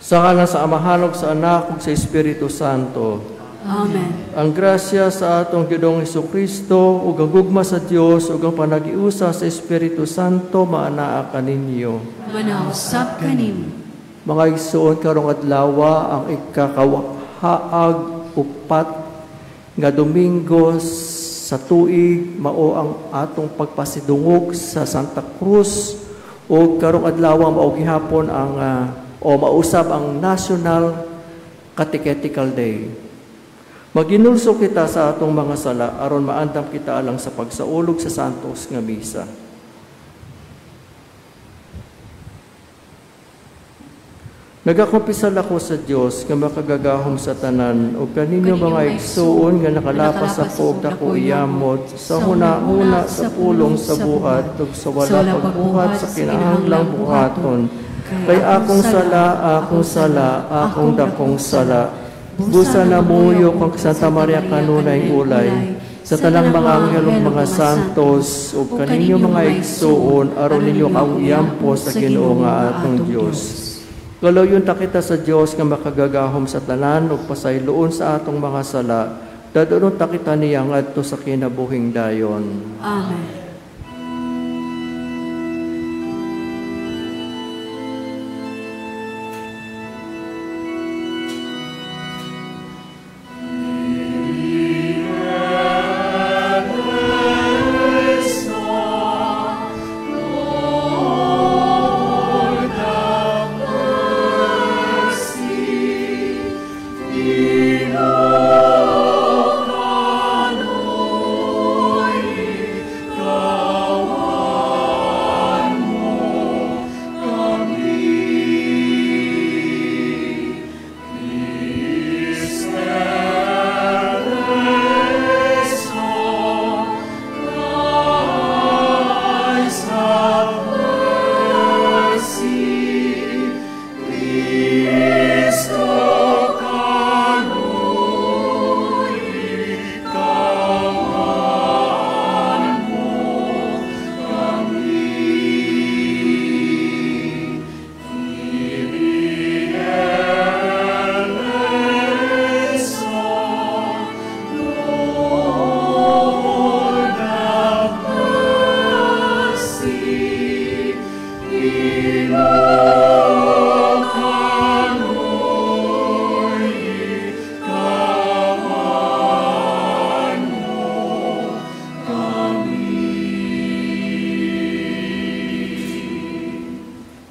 Sa ngalan sa Amahan ug sa Anak ug sa Espiritu Santo. Amen. Ang grasya sa atong Ginoong Kristo ug ang gugma sa Dios ug ang panagiusa sa Espiritu Santo maanaa kaninyo. Manausab kanimo. Mga igsoon, karong adlaw ang ikakahaag 4 nga Domingo sa tuig, mao ang atong pagpasidungog sa Santa Cruz, ug karong adlaw mao gihapon ang o mausab ang National Catechetical Day. Maginulso kita sa atong mga sala aron maandam kita alang sa pagsaulog sa Santos nga Misa. Nagakumpisal ako sa Dios nga makagagahom sa tanan ug kaninyo mga igsuon nga nakalapas ako og dako iyamot sa huna-huna, sa pulong, sa buhat ug sa wala pagbuhat sa kinahanglang buhaton. Kay akong sala, akong sala, akong dakong sala. Busa na muyo kang Santa Maria kanunay ulay, sa tanang mga anghel ug mga santos ug kaninyo mga igsuon aron ninyo kaong iyampo sa Ginoo nga atong Dios. Galaw ta kita sa Dios nga makagagahom sa tanan ug pasayloon sa atong mga sala. Dadulon ta kita niya ngadto sa kinabuhing dayon. Amen.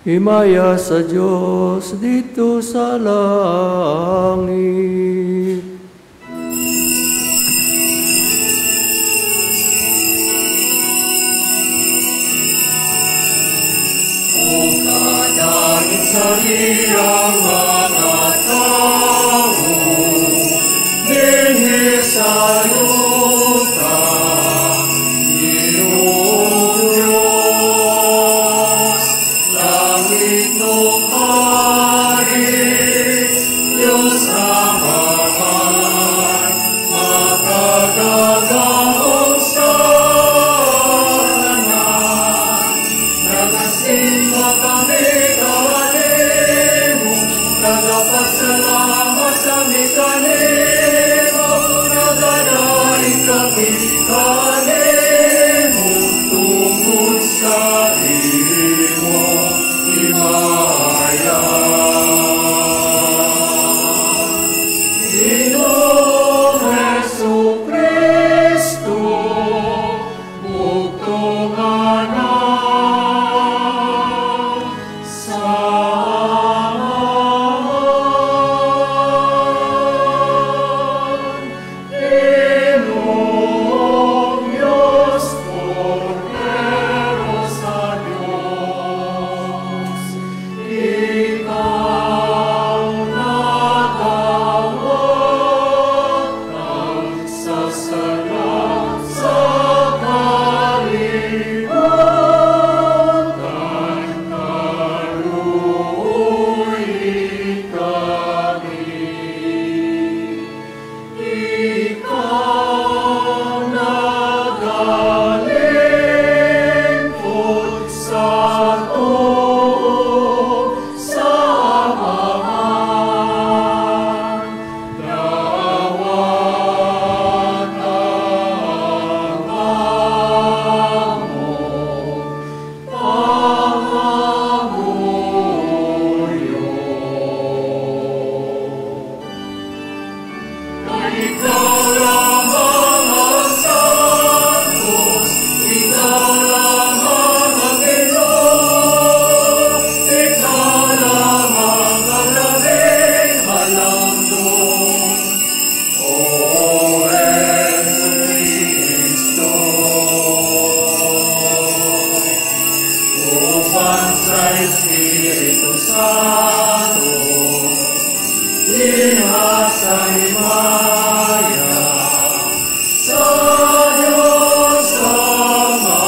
Himaya sa Diyos dito sa langit. O kadangit sa iyang mga tao, dinhi sa yuta, Ginoong Diyos, langit no hari, Diyos Amahan, makagagahom sa tanan. Nagasimba kami kanimo, nagapasalamat kami kanimo, nagadaig kami kanimo, tungod sa imong himaya. Ginoong Jesu-Cristo, bugtong Anak sa Amahan. sa himaya sa Diyos Ama.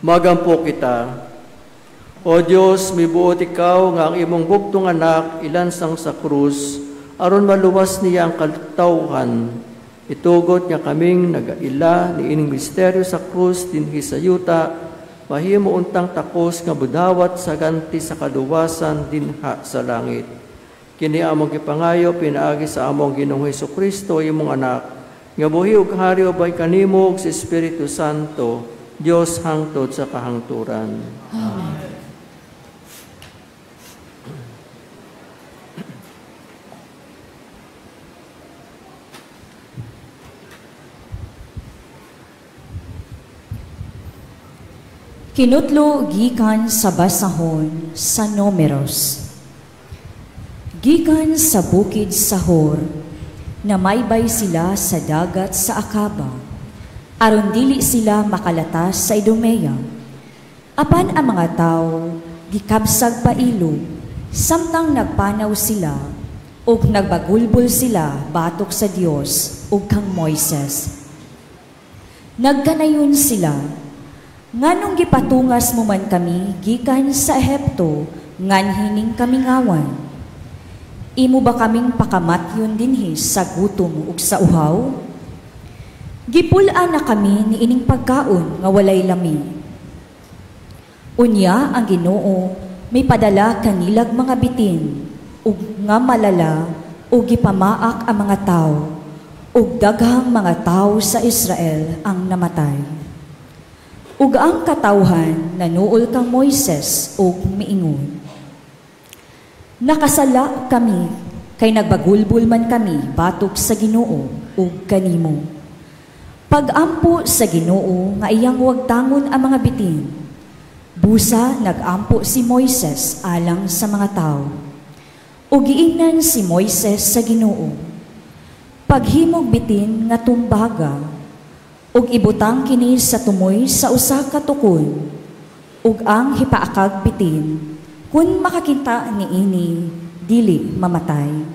Magampo kita. O Dios, mibuot ikaw nga ang imong bugtong anak ilansang sa krus, aron maluwas niya ang katawhan. Itugot niya kaming nagaila ni ining misteryo sa krus dinhi sa yuta, mahimo untang takos nga budawat sa ganti sa kaluwasan dinha sa langit. Kini among gipangayo pinaagi sa among Ginoong Hesukristo, imong anak, nga buhi ug hari ubay kanimo ug sa Espiritu Santo, Diyos hangtod sa kahangturan. Amen. Kinutlo gikan sa basahon sa Numeros. Gikan sa bukid sa Hor, namaybay sila sa dagat sa Akaba, aron dili sila makalatas sa Idumea. Apan ang mga tao gikabsag pailog, samtang nagpanaw sila ug nagbagulbol sila batok sa Dios ug kang Moises. Nagkanayon sila, nganong gipatungas mo man kami gikan sa Ehipto, nganhining kamingawan? Imo ba kaming pakamatyon dinhi sa gutom ug sa uhaw? Gipul-an na kami niining pagkaon nga walay lami. Unya ang Ginoo may padala kanilag mga bitin ug nga malala ug gipamaak ang mga tawo ug daghang mga tawo sa Israel ang namatay. Ug ang katawhan nanuol kang Moises ug miingon, nakasala kami kay nagbagulbul man kami batok sa Ginoo ug kanimo. Pagampo sa Ginoo nga iyang wagtangon ang mga bitin. Busa nagampo si Moises alang sa mga tao. Ug giingnan si Moises sa Ginoo, paghimog bitin nga tumbaga, ug ibutang kini sa tumoy sa usa ka tukon, ug ang hipaakag bitin, kun makakita niini, dili mamatay.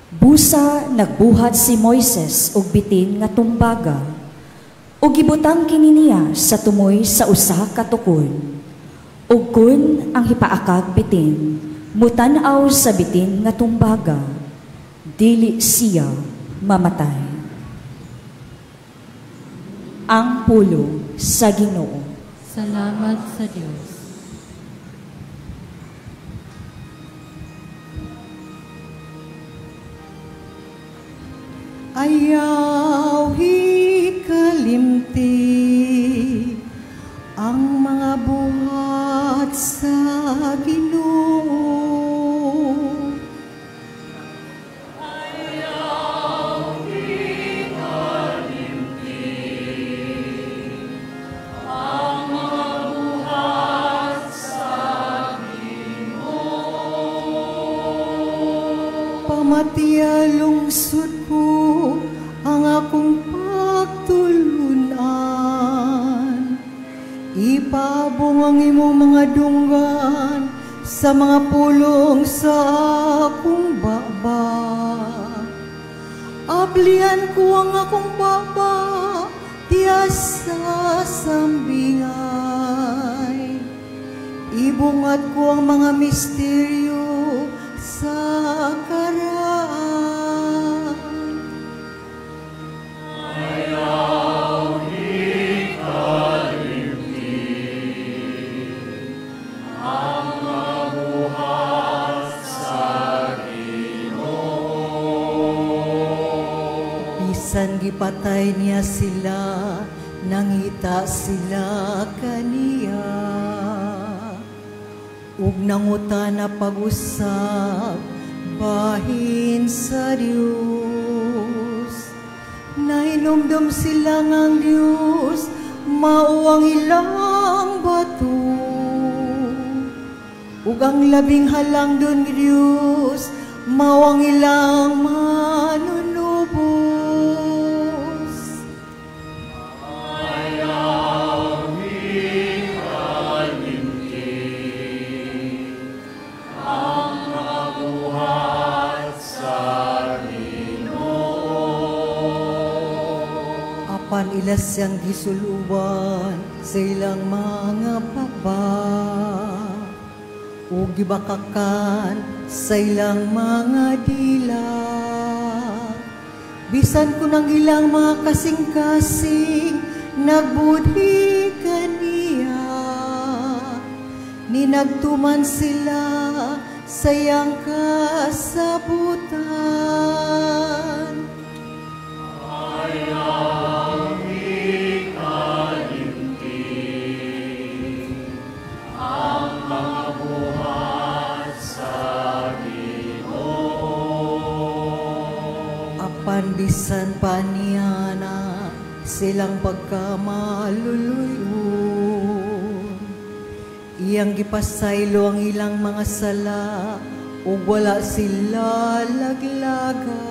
Busa nagbuhat si Moises og bitin nga tumbaga, ug gibutang kini niya sa tumoy sa usa ka tukon. Ug kun ang hipaakag bitin mutan-aw sa bitin nga tumbaga, dili siya mamatay. Ang pulo sa Ginoo. Salamat sa Dios. Ayaw hikalimti ang mga buhat sa Ginoo. Ayaw hikalimti ang mga buhat sa Ginoo. Pamatiya lungsod ko ang akong pagtulunan. Ipabong ang imong mga dunggan sa mga pulong sa akong baba. Ablihan ko ang akong baba diya sa sambingay. Ibungat ko ang mga misteryo sa karaan. Ayaw hikalimti ang mga buhat sa Ginoo. Bisan gipatay niya sila, nangita sila kaniya. Ug nangutana pag-usab Bahin sa Dios, nahinumdum sila ngang Dios, mao ang ilang bato. Ug ang labing halangdon nga Dios, mao ang ilang manunubos. Ayaw ikalimti ang mga buhat sa Ginoo. Apan ila siyang gisuluban sa ilang mga baba ug gibakakan sa ilang mga dila. Bisan kun ang ilang mga kasing-kasing nagbudhi kaniya, ninagtuman sila sa iyang kasabutan. Ayaw ikalimti ang mga buhat sa Ginoo. Apan bisan pa niya na silang pagkamaluluyon, iyang gipasaylo ang ilang mga sala ug wala sila laglaga.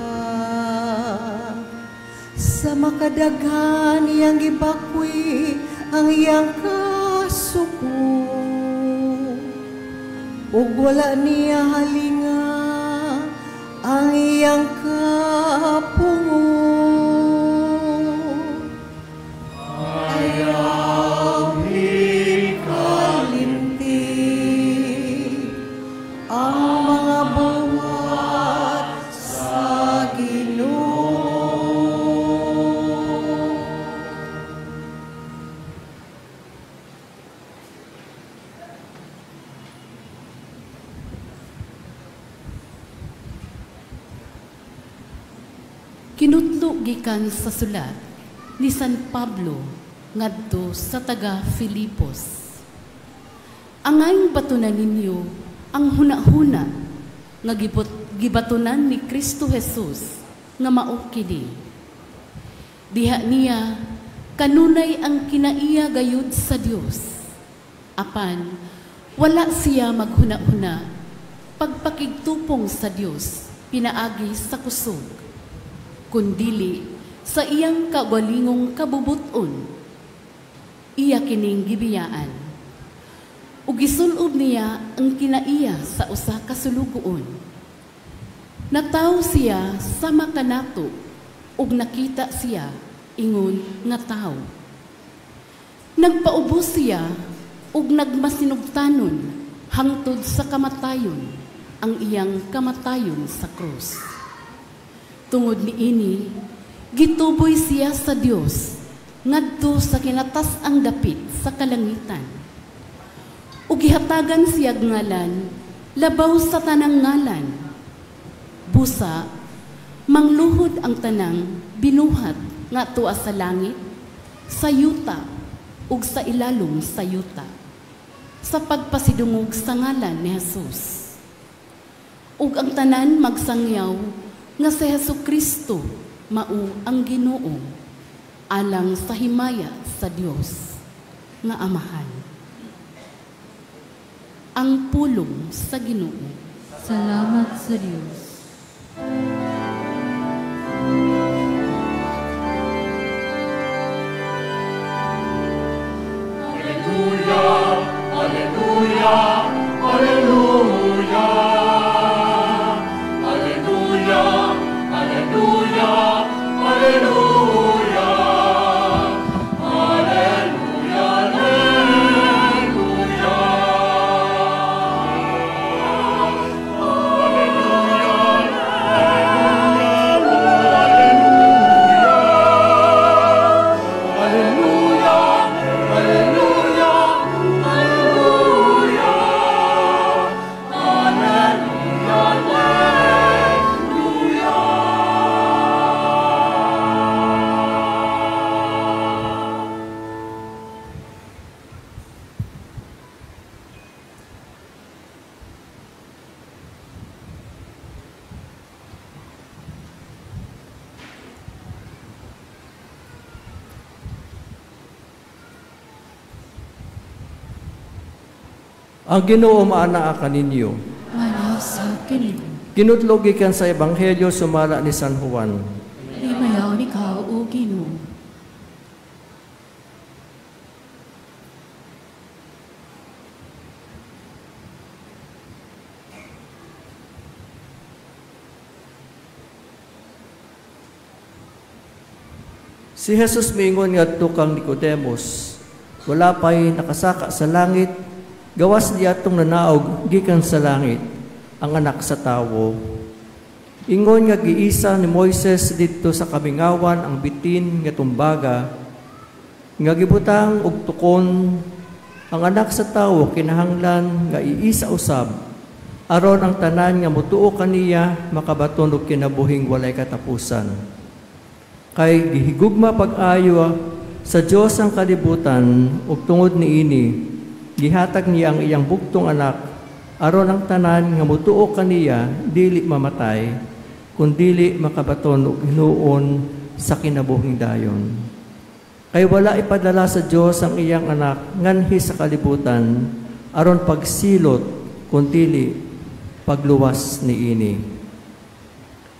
Sa makadaghan iyang gibakwi ang iyang kasuko ug wala niya halinga ang iyang kapungo. Ayaw ikalimti ang mga buhat sa Ginoo. Kinutlo gikan sa sulat ni San Pablo ngadto sa taga Filipos. Angayng batunan ninyo ang hunahuna nga gibatunan ni Kristo Jesus nga mao kini. Diha niya kanunay ang kinaiya gayud sa Dios. Apan wala siya maghuna-huna pagpakigtupong sa Dios pinaagi sa kusog, kundili sa iyang kaugalingong kabubuton iya kining gibiyaan. Ug gisulob niya ang kinaiya sa usa ka sulugoon. Nataw siya sa makanato ug nakita siya ingon nga tawo. Nagpaubos siya ug nagmasinugtanon hangtod sa kamatayon, ang iyang kamatayon sa krus. Tungod niini, gituboy siya sa Dios ngadto sa kinatas-ang dapit sa kalangitan. Ug gihatagan siya ngalan labaw sa tanang ngalan. Busa mangluhod ang tanang binuhat nga tuwa sa langit, sa yuta ug sa ilalom sa yuta, sa pagpasidungog sa ngalan ni Jesus. Ug ang tanan magsangyaw nga si Hesus Kristo mao ang Ginoo, alang sa himaya sa Dios nga Amahan. Ang pulong sa Ginoo. Salamat sa Dios. Alleluia, alleluia, alleluia. Alleluia, alleluia, alleluia. Alleluia, alleluia. Alleluia, alleluia. Ang Ginoo maanaa kaninyo. Manasa kanimo. Kinudlo gikan sa Ebanghelyo sumala ni San Juan. Himayaon ikaw, O Ginoo. Si Jesus miingon ngadto kang Nicodemus, wala pa'y nakasaka sa langit, gawas niya atong nanaog gikan sa langit, ang anak sa tawo. Ingon nga giisa ni Moises didto sa kamingawan ang bitin nga tumbaga, nga gibutang og tukon ang anak sa tawo kinahanglan nga iisa usab, aron ang tanan nga motuo kaniya makabaton og kinabuhing walay katapusan. Kay gihigugma pag-ayo sa Dios ang kalibutan ug tungod niini gihatag niya ang iyang bugtong anak aron ang tanan nga motuo kaniya dili mamatay kundili makabaton og hinuon sa kinabuhing dayon. Kay wala ipadala sa Dios ang iyang anak nganhi sa kalibutan aron pagsilot kundili pagluwas niini.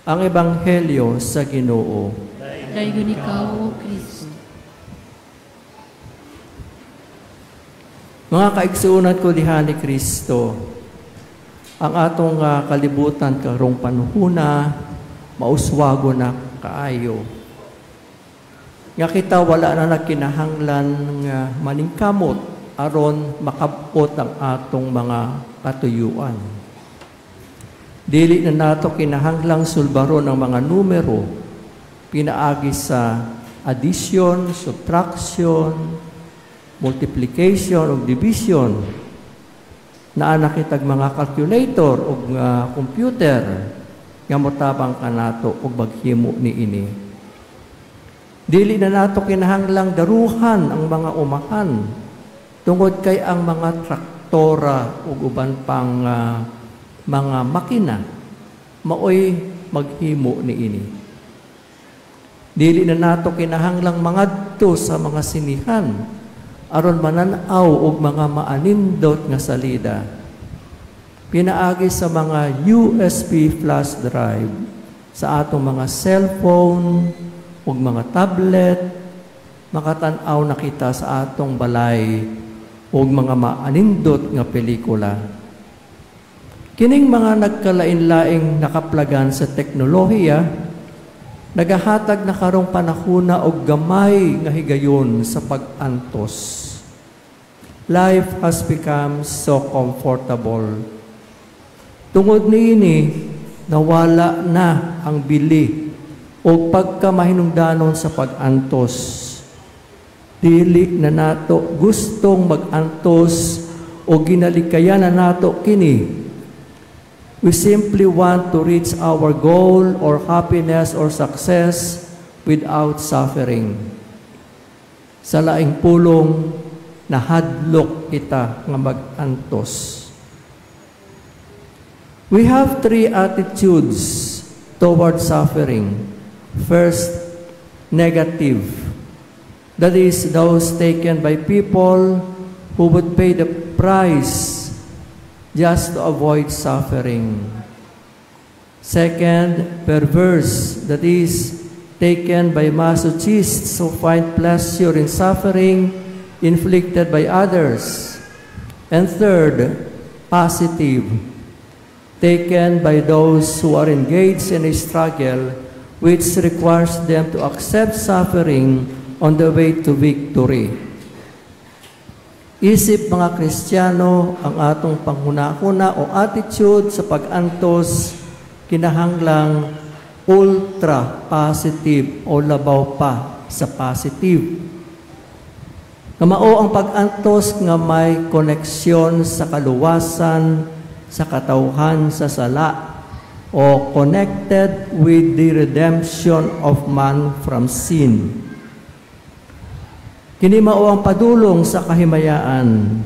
Ang Ebanghelyo sa Ginoo. Dayon ikaw, O Kristo. Mga kaigsuonan ko diha ni Kristo, ang atong kalibutan karong panahona mauswago na kaayo. Nga kita wala na nagkinahanglan nga maningkamot aron makabot ang atong mga katuyuan. Dili na nato kinahanglang sulbaron ang mga numero pinaagi sa addition, subtraction, multiplication o division. Naa na kitag mga calculator o computer nga motabang kanato og maghimo niini. Dili na nato kinahanglang daruhan ang mga umahan tungod kay ang mga traktora ug uban pang mga makina maoy maghimo niini. Dili na nato kinahanglang mangadto sa mga sinihan aron manan-aw og mga maanindot nga salida. Pinaagi sa mga USB flash drive sa atong mga cellphone ug mga tablet, makatan-aw na kita sa atong balay ug mga maanindot nga pelikula. Kining mga nagkalain-laing nakaplagan sa teknolohiya, nagahatag na karong panahona og gamay nga higayon sa pag-antos. Life has become so comfortable. Tungod niini, nawala na ang bili o pagkamahinungdanon sa pag-antos. Dili na nato gustong mag-antos o ginalikayan na nato kini. We simply want to reach our goal or happiness or success without suffering. Sa laing pulong, nahadlok kita nga mag-antos. We have three attitudes toward suffering. First, negative. That is, those taken by people who would pay the price just to avoid suffering. Second, perverse, that is, taken by masochists who find pleasure in suffering inflicted by others. And third, positive, taken by those who are engaged in a struggle which requires them to accept suffering on the way to victory. Isip mga Kristiyano, ang atong panghuna-huna o attitude sa pag-antos kinahanglang ultra positive o labaw pa sa positive. Nga mao ang pag-antos nga may koneksyon sa kaluwasan, sa katawhan, sa sala, o connected with the redemption of man from sin. Kini mao ang padulong sa kahimayaan.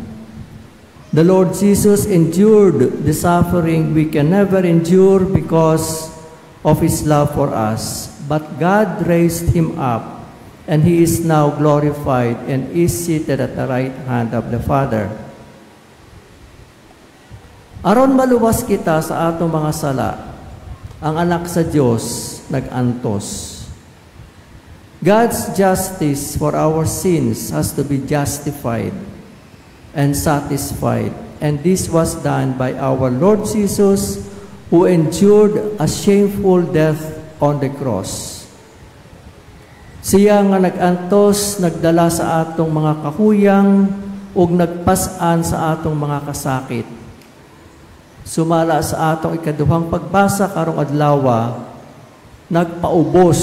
The Lord Jesus endured the suffering we can never endure because of His love for us. But God raised Him up, and He is now glorified and is seated at the right hand of the Father. Aron maluwas kita sa atong mga sala, ang anak sa Dios nag-antos. God's justice for our sins has to be justified and satisfied. And this was done by our Lord Jesus, who endured a shameful death on the cross. Siya nga nag-antos, nagdala sa atong mga kahuyang ug nagpas-an sa atong mga kasakit. Sumala sa atong ikaduhang pagbasa karong adlaw, nagpaubos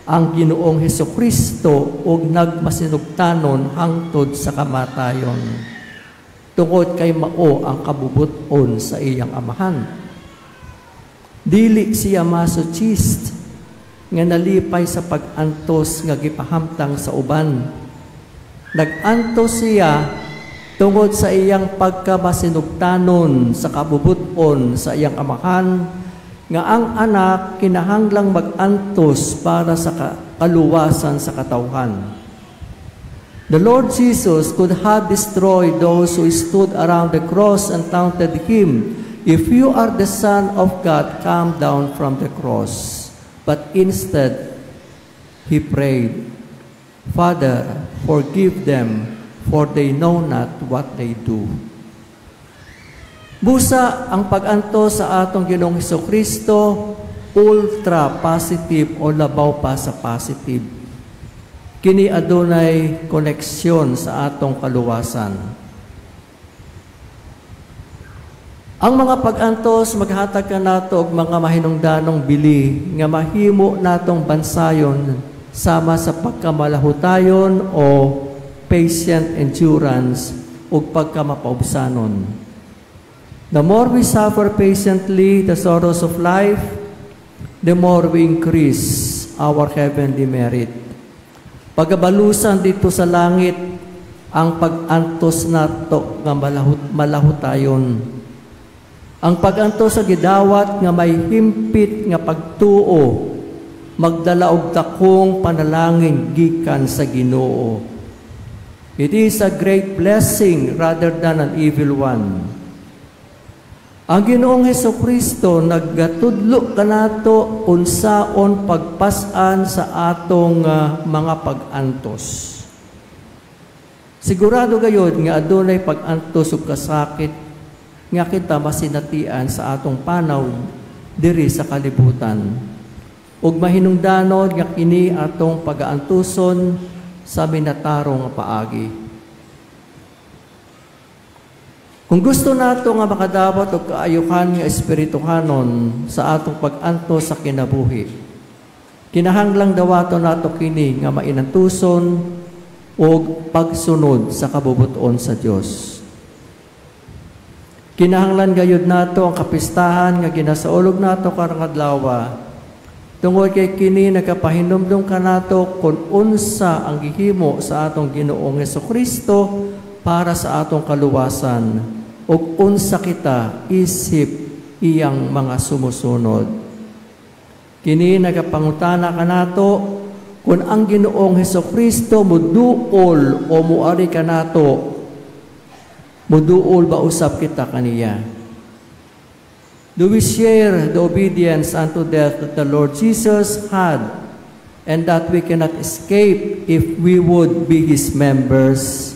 ang Ginoong Hesukristo ug nagmasinugtanon hangtod sa kamatayon, tungod kay mao ang kabubut-on sa iyang Amahan. Dili siya masochist nga nalipay sa pag-antos nga gipahamtang sa uban. Nag-antos siya tungod sa iyang pagkamasinugtanon sa kabubut-on sa iyang Amahan nga ang anak kinahanglang mag-antos para sa kaluwasan sa katawhan. The Lord Jesus could have destroyed those who stood around the cross and taunted him, "If you are the Son of God, come down from the cross." But instead, he prayed, "Father, forgive them, for they know not what they do." Busa ang pag-antos sa atong Ginoong Kristo, ultra positive o labaw pa sa positive. Kini adunay koneksyon sa atong kaluwasan. Ang mga pag-antos maghatag kanato og mga mahinungdanong bili nga mahimo natong bansayon sama sa pagkamalahutayon o patient endurance ug pagkamapaubsanon. The more we suffer patiently the sorrows of life, the more we increase our heavenly merit. Pagabalusan dito sa langit ang pag-antos nato nga malahutayon. Ang pag-antos sa gidawat nga may himpit nga pagtuo, magdala og dakong panalangin gikan sa Ginoo. It is a great blessing rather than an evil one. Ang Ginoong Hesukristo naggatudlo kanato unsaon pagpas-an sa atong mga pag-antos. Sigurado gayod nga adunay pag-antos ug kasakit nga kita masinatian sa atong panaw diri sa kalibutan. Ug mahinungdanon nga kini atong pagaantuson sa minatarong nga paagi. Kung gusto nato nga makadawat og kaayuhan nga espirituhanon sa atong pag-antos sa kinabuhi, kinahanglang dawaton nato kini nga mainantuson og pagsunod sa kabubuton sa Dios. Kinahanglan gayud nato ang kapistahan nga ginasaulog nato karong adlaw, tungod kay kini nagapahinumdum kanato kung unsa ang gihimo sa atong Ginoong Hesukristo para sa atong kaluwasan ug unsa kita isip iyang mga sumusunod. Kini nagapangutana kanato kung ang Ginoong Hesukristo muduol o muari kanato, muduol ba usab kita kaniya? Do we share the obedience unto death that the Lord Jesus had, and that we cannot escape if we would be His members?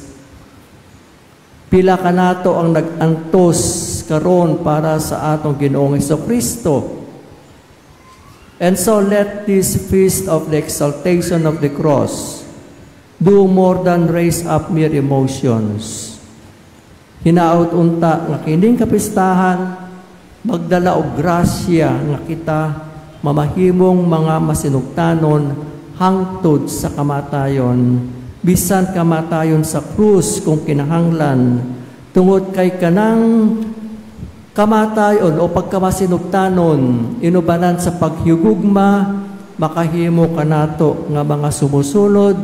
Pila kanato ang nag-antos karon para sa atong Ginoong Hesukristo. And so let this feast of the exaltation of the cross do more than raise up mere emotions. Hinaot unta nga kining kapistahan magdala og grasya nga kita mamahimong mga masinugtanon hangtod sa kamatayon, bisan kamatayon sa krus kung kinahanglan, tungod kay kanang kamatayon o pagkamasinugtanon inubanan sa paghigugma, makahimo kanato nga mga sumusunod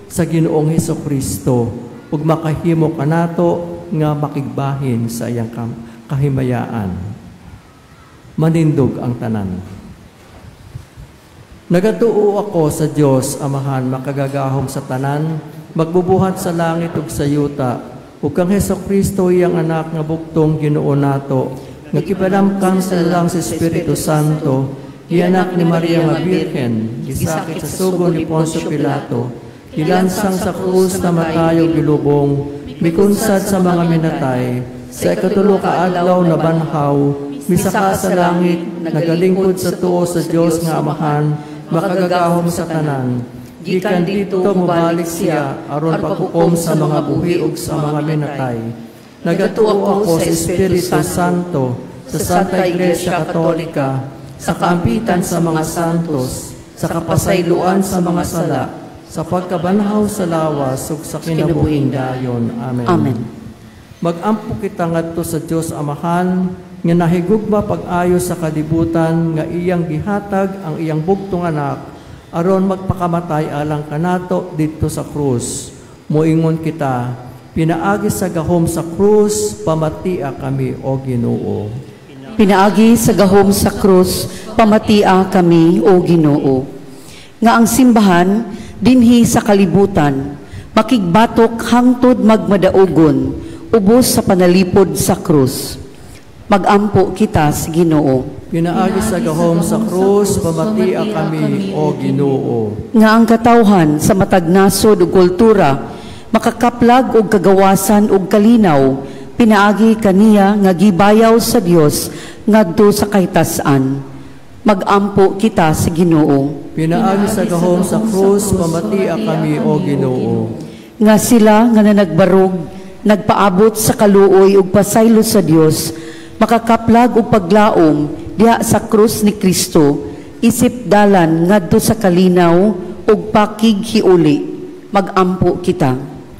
sa Ginoong Hesukristo ug makahimo kanato nga makigbahin sa iyang kahimayaan. Manindog ang tanan. Nagatuo ako sa Dios Amahan, makagagahom sa tanan, magbubuhat sa langit ug sa yuta, Ug kang Hesukristo iyang anak nga bugtong Ginoo nato, nga kipadamkang sa lalang sa Espiritu Santo, gianak ni Maria nga Birhen, gisakit sa sugo ni Poncio Pilato, gilansang sa krus na matay ug gilubong, mikunsad sa mga minatay, sa ikatulo ka adlaw na banhaw, misaka sa langit, nagalingkod sa tuo sa Dios nga Amahan, makagagahom sa tanan. Gikan didto mobalik siya aron paghukom sa mga buhi ug sa mga minatay. Nagatuo ako sa Espiritu Santo, sa Santa Iglesia Katolika, sa kaampitan sa mga santos, sa kapasayloan sa mga sala, sa pagkabanhaw sa lawas ug sa kinabuhing dayon. Amen. Amen. Magampo kita ngadto sa Dios Amahan nga nahigugma pag-ayo sa kalibutan nga iyang gihatag ang iyang bugtong anak aron magpakamatay alang kanato didto sa krus. Moingon kita, pinaagi sa gahom sa krus, pamatia kami o Ginoo. Pinaagi sa gahom sa krus, pamatia kami o Ginoo. Nga ang simbahan dinhi sa kalibutan, makigbatok hangtod magmadaugon, ubos sa panalipod sa krus. Magampo kita sa Ginoo. Pinaagi sa gahom sa krus, pamatia kami o Ginoo. Nga ang katawhan sa matag nasod ug kultura, makakaplag og kagawasan ug kalinaw, pinaagi kaniya nga gibayaw sa Dios ngadto sa kahitasan. Magampo kita sa Ginoo. Pinaagi sa gahom sa krus, pamatia kami o Ginoo. Nga sila nga nanagbarog, nagpaabot sa kaluoy ug pasaylo sa Dios, makakaplag og paglaom diha sa krus ni Kristo, isip dalan ngadto sa kalinaw ug pakighiuli. Magampo kita.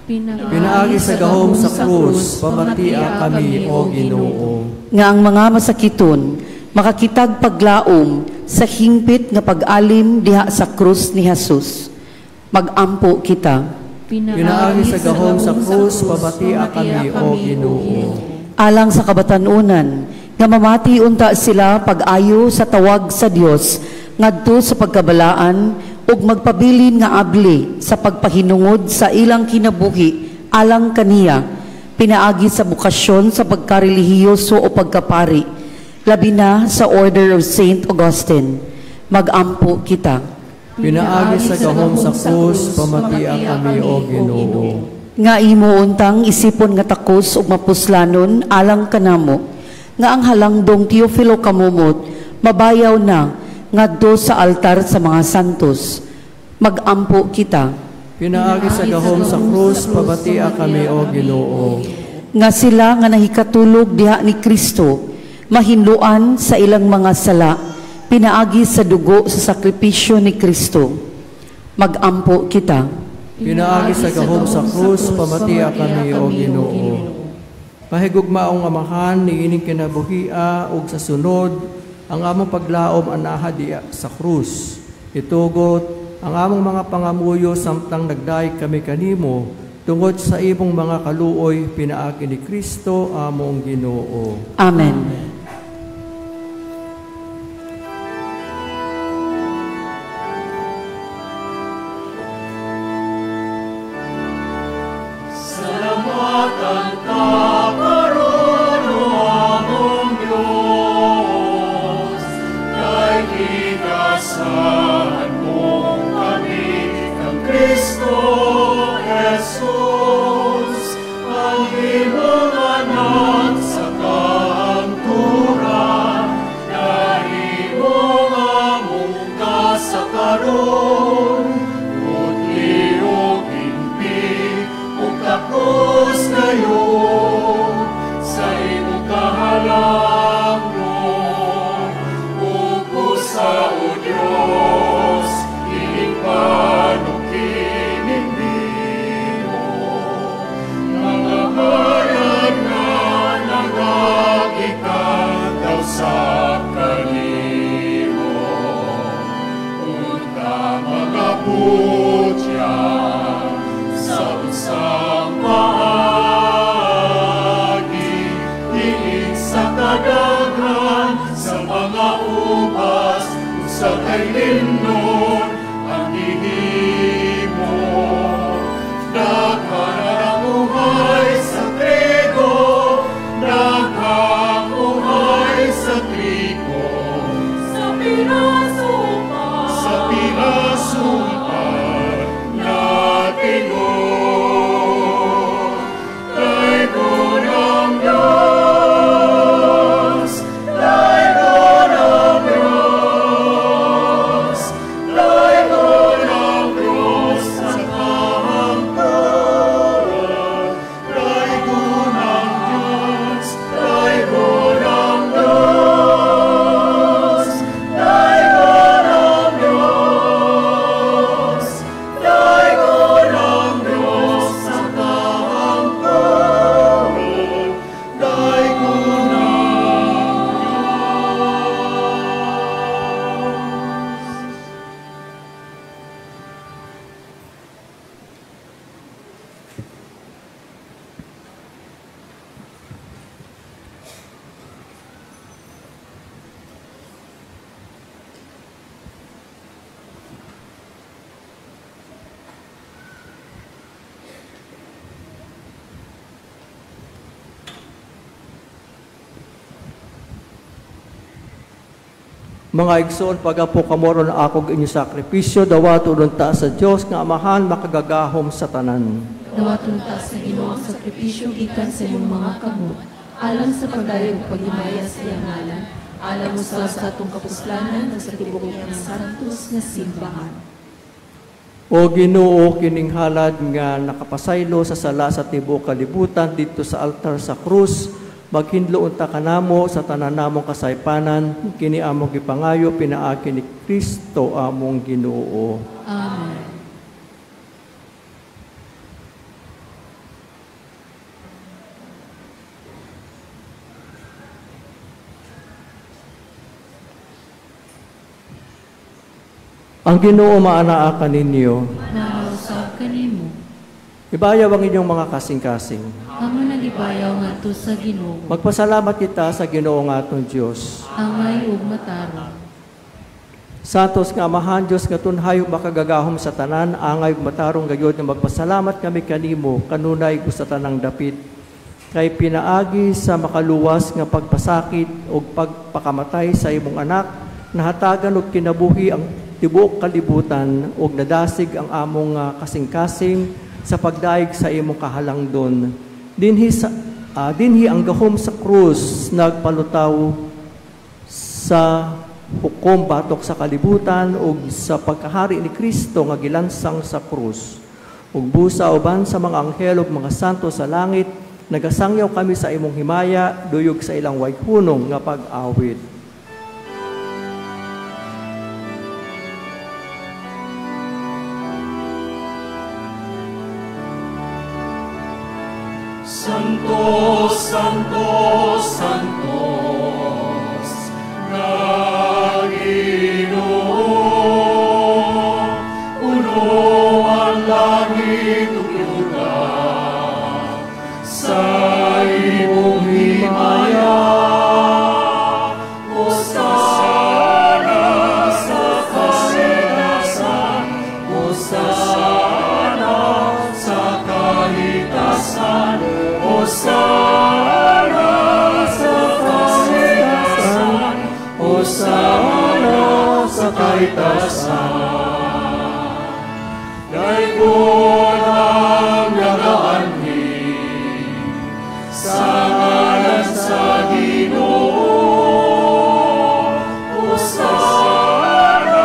Pinaagi sa gahom sa krus, pamatia kami o Ginoo. Nga ang mga masakiton makakitag paglaom sa hingpit nga pag-alim diha sa krus ni Jesus. Magampo kita. Pinaagi sa gahom sa krus, pamatia kami o Ginoo. Alang sa kabatan-unan nga mamati unta sila pag-ayo sa tawag sa Dios ngadto sa pagkabalaan ug magpabilin nga abli sa pagpahinungod sa ilang kinabuhi alang kaniya, pinaagi sa bukasyon sa pagkarelihiyoso o pagkapari, labi na sa Order of Saint Augustine. Magampo kita. Pinaagi sa gahom sa krus, pamatia kami o Ginoo. Nga imo untang isipon nga takos ug mapuslanon alang kanamo, nga ang halangdong Teofilo Camomot mabayaw na ngadto sa altar sa mga santos. Magampo kita. Pinaagi sa gahom sa krus, pamatia kami o Ginoo. Nga sila nga nahikatulog diha ni Kristo, mahinluan sa ilang mga sala, pinaagi sa dugo sa sakripisyo ni Kristo. Magampo kita. Pinaagi sa gahom sa krus, pamatia kami o Ginoo. Mahigugmaong Amahan niining kinabuhia ug sa sunod ang among paglaom anaha diya sa krus. Itugot ang among mga pangamuyo samtang nagdayeg kami kanimo tungod sa imong mga kaluoy pinaagi ni Kristo among Ginoo. Amen. Daghan ang uhay sa Mga igsoon, pagapo kamo ron akog inyong sakripisyo, dawaton unta sa Dios nga Amahan makagagahom sa tanan. Dawaton ta sa Ginoo ang sakripisyo gikan sa imong mga kamot, alang sa pagdayon ug paghimaya sa iyang ngalan, alang usab sa atong kapuslanan ug sa tibuok niyang santos nga simbahan. O Ginoo, kining halad nga nakapasaylo sa sala sa tibuok kalibutan didto sa altar sa krus, maghinlo unta kanamo sa tanan namong kasaypanan, kini among gipangayo pinaagi ni Kristo among Ginoo. Amen. Ang Ginoo maanaa kaninyo. Mausab kanimo. Ibayaw ang inyong mga kasing-kasing. Amo nagibayaw ngadto sa Ginoo. Magpasalamat kita sa Ginoo nga atong Dios. Angay ug matarong. Santos nga Amahan, Dios nga tunhay ug makagagahom sa tanan, angay ug matarong gayod nga magpasalamat kami kanimo kanunay ug sa tanang dapit. Kay pinaagi sa makaluwas nga pagpasakit ug pagpakamatay sa imong anak, nahatagan og kinabuhi ang tibuok kalibutan ug nadasig ang among kasing-kasing sa pagdaig sa imong kahalangdon. Dinhi ang gahom sa krus nagpalutaw sa hukom batok sa kalibutan ug sa pagkahari ni Kristo nga gilansang sa krus. Ug busa uban sa mga anghel ug mga santo sa langit, nagasangyaw kami sa imong himaya duyog sa ilang wayhunong nga pag-awit. Santo, Santo, Santos, nga Ginoo, puno ang langit ug yuta sa imong himaya. Hosana sa kahitasan, Hosana sa kahitasan, Hosana sa kahitasan, Hosana sa kahitasan. Daygon ang nagaanhi sa ngalan sa Ginoo. Hosana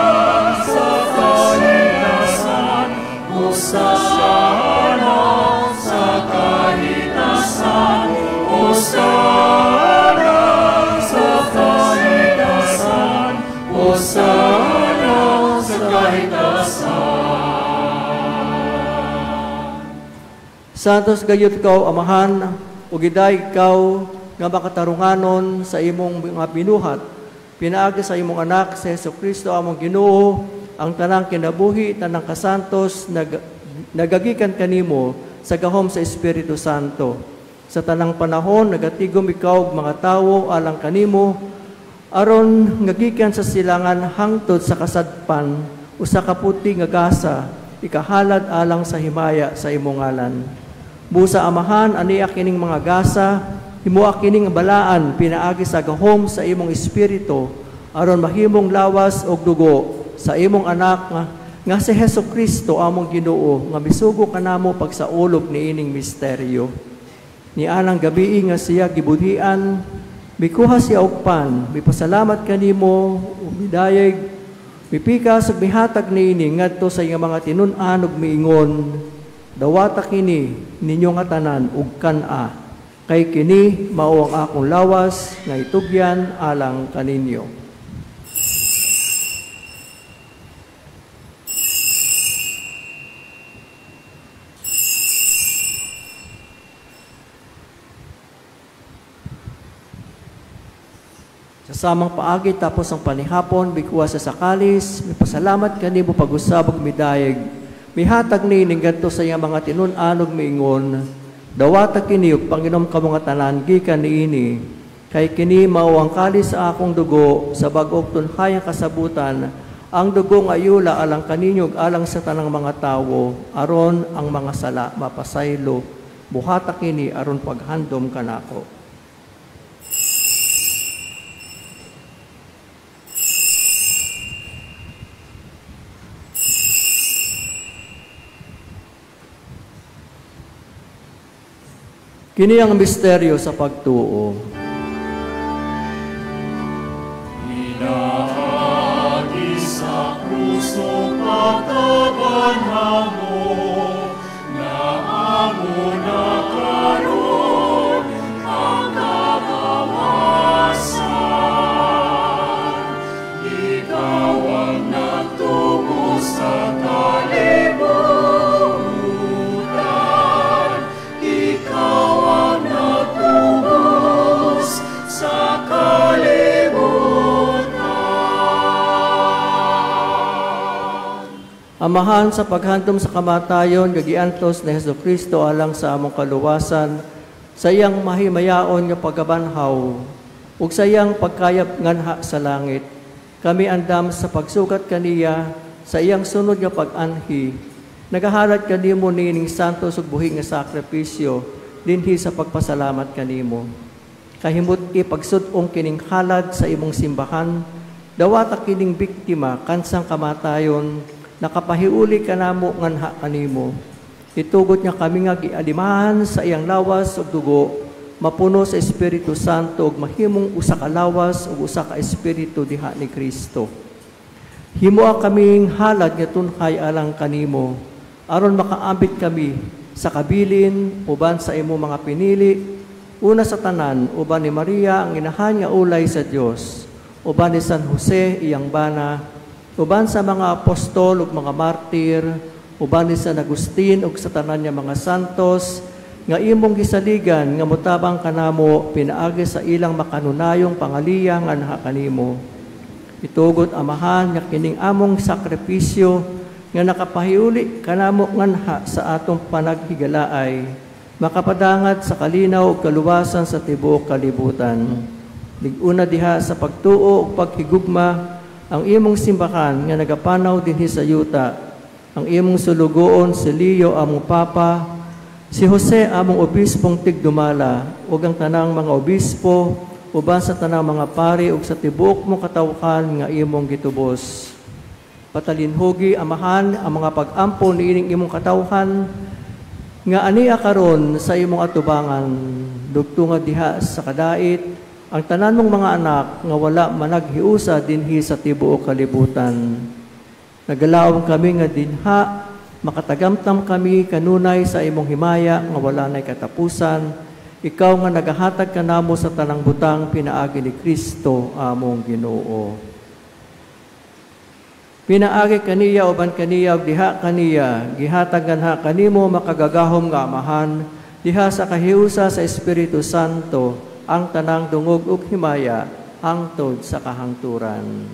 sa kahitasan, Hosana sa kahitasan, Hosana sa kahitasan, Hosana sa kahitasan. Santos gayud ikaw, Amahan, ug iday ikaw nga makatarunganon sa imong mga binuhat. Pinaagi sa imong anak, sa Hesukristo among Ginoo, ang tanang kinabuhi, tanang kasantos, nagagikan kanimo sa gahom sa Espiritu Santo. Sa tanang panahon, nagatigom ikaw og mga tawo alang kanimo, aron ngagikan sa silangan hangtod sa kasadpan, usa ka puti nga gasa, ikahalad alang sa himaya sa imong ngalan. Busa Amahan, aniya kining mga gasa, himoa kining balaan pinaagi sa gahom sa imong espiritu, aron mahimong lawas og dugo sa imong anak nga si Hesukristo among Ginoo, nga misugo kanamo pagsaulog niining misteryo. Nianang gabii nga siya gibudhian, mikuha siya og pan, mipasalamat kanimo, midayeg, mipikas ug mihatag niini ngadto sa iyang mga tinun-an ug miingon, dawata kini ninyo nga tanan ug kan-a, kay kini mao ang akong lawas nga itugyan alang kaninyo. Sa samang paagi tapos ang panihapon, mikuha sa sakalis, mipasalamat kanimo pag-usab ug midayeg, mihatag niini ngadto sa iyang mga tinun-an ug miingon, dawata kini ug panginom kamo nga tanan gikan niini, kay kini mao ang kalis sa akong dugo sa bag-ong tunhayang kasabutan, ang dugo nga ayula alang kaninyo ug alang sa tanang mga tawo, aron ang mga sala mapasaylo. Buhata kini aron paghandom kanako. Kini ang misteryo sa pagtuo. Inaagi sa krus ug pagkabanhaw mo, na amo na karon ang kagawasan. Ikaw ang nagtubo sa kalibutan, ikaw ang nagtubos sa kalibutan. Amahan, sa paghandom sa kamatayon, gagiantos ni Hesus Kristo alang sa among kaluwasan, sa iyang mahimayaon nga pagkabanhaw, ug sa iyang pagkayab nganha sa langit, kami andam sa pagsugat kaniya sa iyang sunod nga pag-anhi. Nagahalad kanimo niining santos ug buhi nga sakripisyo dinhi sa pagpasalamat kanimo. Kahimot ipagsud-ong kining halad sa imong simbahan, dawata kining biktima kansang kamatayon, nakapahiuli kanamo nganha kanimo. Itugot nga kami nga gialimahan sa iyang lawas ug dugo, mapuno sa Espiritu Santo ug mahimong usa ka lawas ug usa ka espiritu diha ni Kristo. Himoa kaming halad nga tunhay alang kanimo, aron makaambit kami sa kabilin uban sa imong mga pinili, una sa tanan uban ni Maria ang inahan nga ulay sa Dios, uban ni San Jose iyang bana, uban sa mga apostol ug mga martir, uban ni San Agustin ug sa tanan nga mga santos nga imong gisaligan nga motabang kanamo pinaagi sa ilang makanunayong pangaliya nganha kanimo. Itugot, Amahan, nga kining among sakripisyo nga nakapahiuli kanamo nganha sa atong panaghigalaay, makapadangat sa kalinaw ug kaluwasan sa tibuok kalibutan. Lig-una diha sa pagtuo ug paghigugma ang imong simbahan nga nagapanaw dinhi sa yuta, ang imong sulugoon si Leo among Papa, si Jose among obispong tigdumala, ug ang tanang mga obispo, uban sa tanang mga pari ug sa tibuok mong katawhan nga imong gitubos. Patalinhugi, Amahan, ang mga pag-ampo niining imong katawhan nga ania karon sa imong atubangan, dugtunga diha sa kadait ang tanan mong mga anak nga wala managhiusa dinhi sa tibuok kalibutan. Nagalaom kami nga dinha makatagamtam kami kanunay sa imong himaya nga wala nay katapusan, ikaw nga nagahatag kanamo sa tanang butang pinaagi ni Kristo among Ginoo. Pinaagi kaniya uban kaniya ug diha kaniya, gihatag nganha kanimo makagagahom nga Amahan, diha sa kahiusa sa Espiritu Santo, ang tanang dungog ug himaya hangtod sa kahangturan.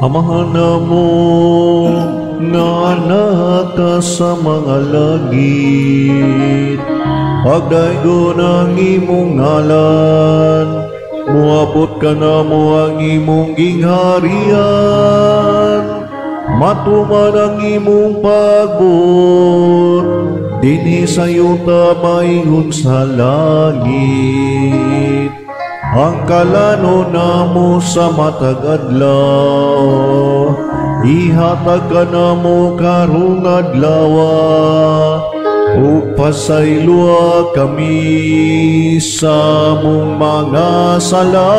Amahan namo nga naka sa mga langit, pagdaygon ang imong ngalan, muabot ka namo ang imong gingharian, matuman ang imong pagbuot, dinhi sa yuta maingon sa langit. Ang kalano namo sa matag adlaw, ihatag ka namo karong adlaw, ug pasayloa kami sa among mga sala,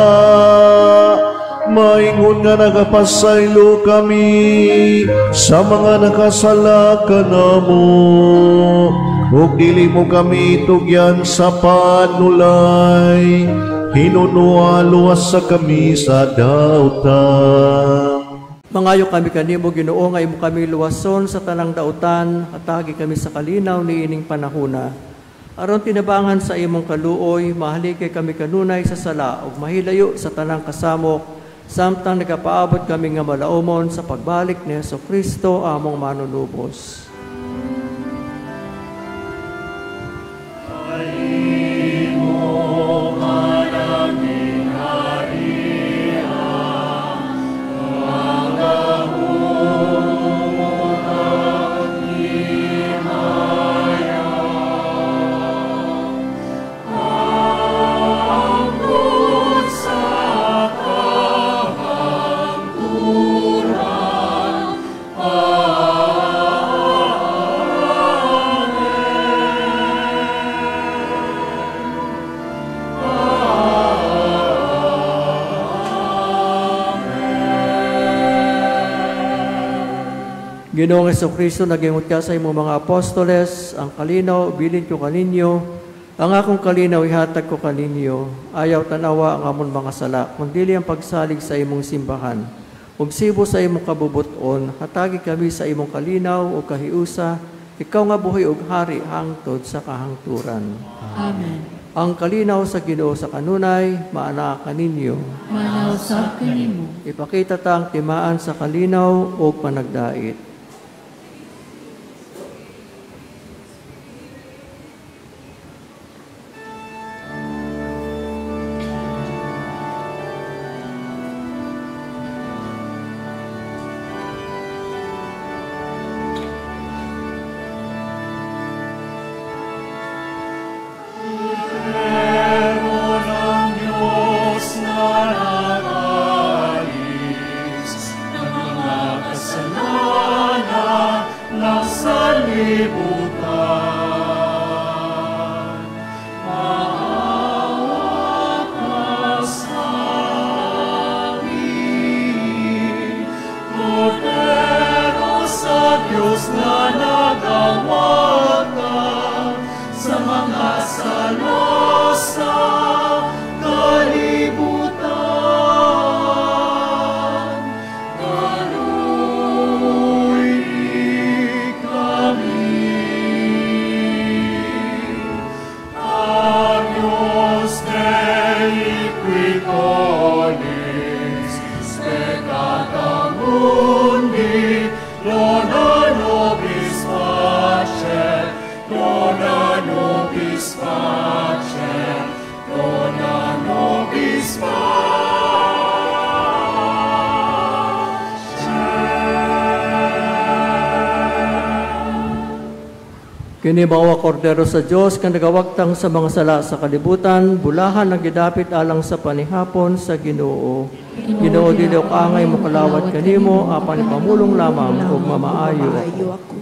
maingon nga nagapasaylo kami sa mga nakasala kanamo, ug dili mo kami tugyan sa panulay, hinunoa luwas sa kami sa dautan. Mangayo kami kanimo, Ginoo, nga imo kami luwason sa tanang dautan, hatagi kami sa kalinaw niining panahona. Aron tinabangan sa imong kaluoy, mahaligay kami kanunay sa sala ug mahilayo sa tanang kasamok, samtang nagapaabot kami nga malaumon sa pagbalik ni Hesus Kristo among manunubos. Ginoong Hesukristo, nagingot ka sa imong mga apostoles, ang kalinaw bilin ko kaninyo, ang akong kalinaw ihatag ko kaninyo. Ayaw tanawa ang amon mga sala, kundili ang pagsalig sa imong simbahan. Ug sibo sa imong kabubuton, hatagi kami sa imong kalinaw o kahiusa, ikaw nga buhi ug hari hangtod sa kahangturan. Amen. Ang kalinaw sa Ginoo sa kanunay, maanaa kaninyo. Maanaa usab kanimo. Ipakita ta ang timaan sa kalinaw o panagdait. Kini mao ang kordero sa Dios nga nagawagtang sa mga sala sa kalibutan, bulahan ang gidapit alang sa panihapon sa Ginoo. Ginoo, dili ako angay mokalawat kanimo, apan ipamulong lamang ug mamaayo ako.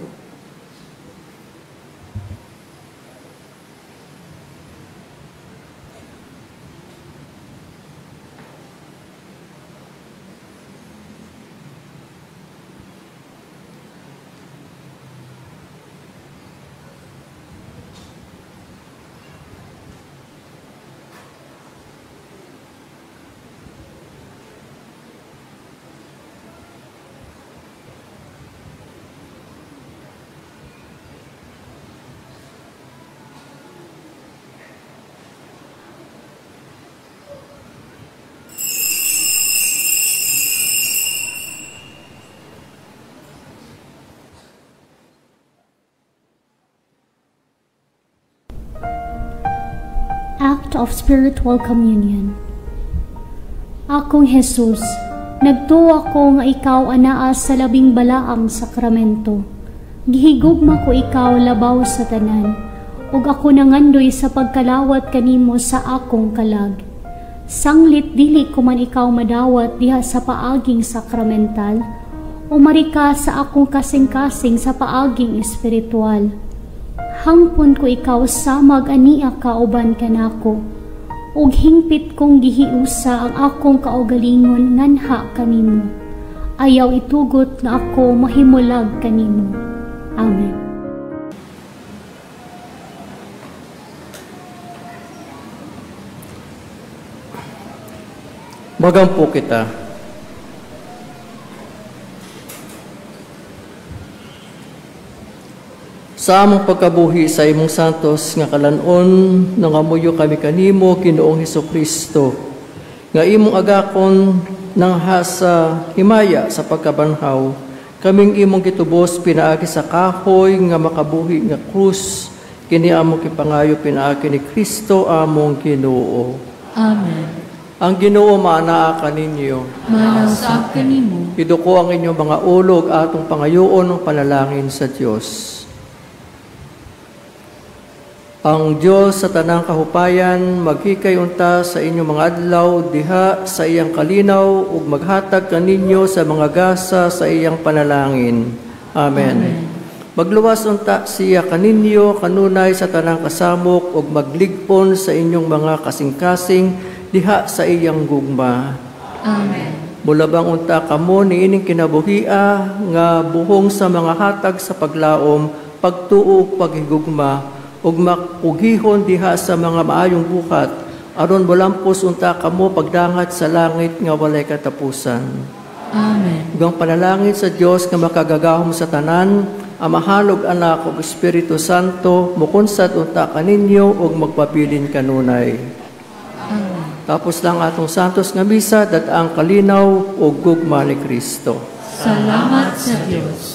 Act of Spiritual Communion. Akong Jesus, nagtuwa ko nga ikaw anaa sa labing balaang sakramento. Gihigugma ko ikaw labaw sa tanan, ug ako nangandoy sa pagkalawat kanimo sa akong kalag. Sanglit dili ko man ikaw madawat diha sa paaging sakramental, umari ka sa akong kasing-kasing sa paaging espiritual. Hangpon ko ikaw samag ania kauban kanako, ug hingpit kong gihiusa ang akong kaugalingon nganha kanimo. Ayaw itugot nga ako mahimulag kanimo. Amen. Magampo kita. Sa among pagkabuhi sa imong santos nga kalanon, nangamuyo kami kanimo, Ginoong Hesukristo, nga imong agakon nanghasa himaya sa pagkabanhaw, kaming imong gitubos pinaagi sa kahoy nga makabuhi nga krus, kini among kipangayo pinaagi ni Kristo among Ginoo. Amen. Ang Ginoo maanaa kaninyo. Maanaa usab kanimo. Iduko ang inyong mga ulo ug atong pangayoon ng panalangin sa Dios. Ang Dios sa tanang kahupayan maghikay unta sa inyong mga adlaw diha sa iyang kalinaw ug maghatag kaninyo sa mga gasa sa iyang panalangin. Amen. Amen. Magluwas unta siya kaninyo kanunay sa tanang kasamok ug magligpon sa inyong mga kasing-kasing diha sa iyang gugma. Amen. Mulabang unta kamo niining kinabuhia nga buhong sa mga hatag sa paglaom, pagtuo ug paghigugma, ug makugihon diha sa mga maayong buhat, aron molampos unta kamo pagdangat sa langit nga walay katapusan. Amen. Ug ang panalangin sa Dios nga makagagahom sa tanan, Amahan ug Anak ug Espiritu Santo, mukunsad unta kaninyo ug magpabilin kanunay. Amen. Tapos lang atong santos nga misa, dad-ang kalinaw ug gugma ni Kristo. Salamat sa Dios.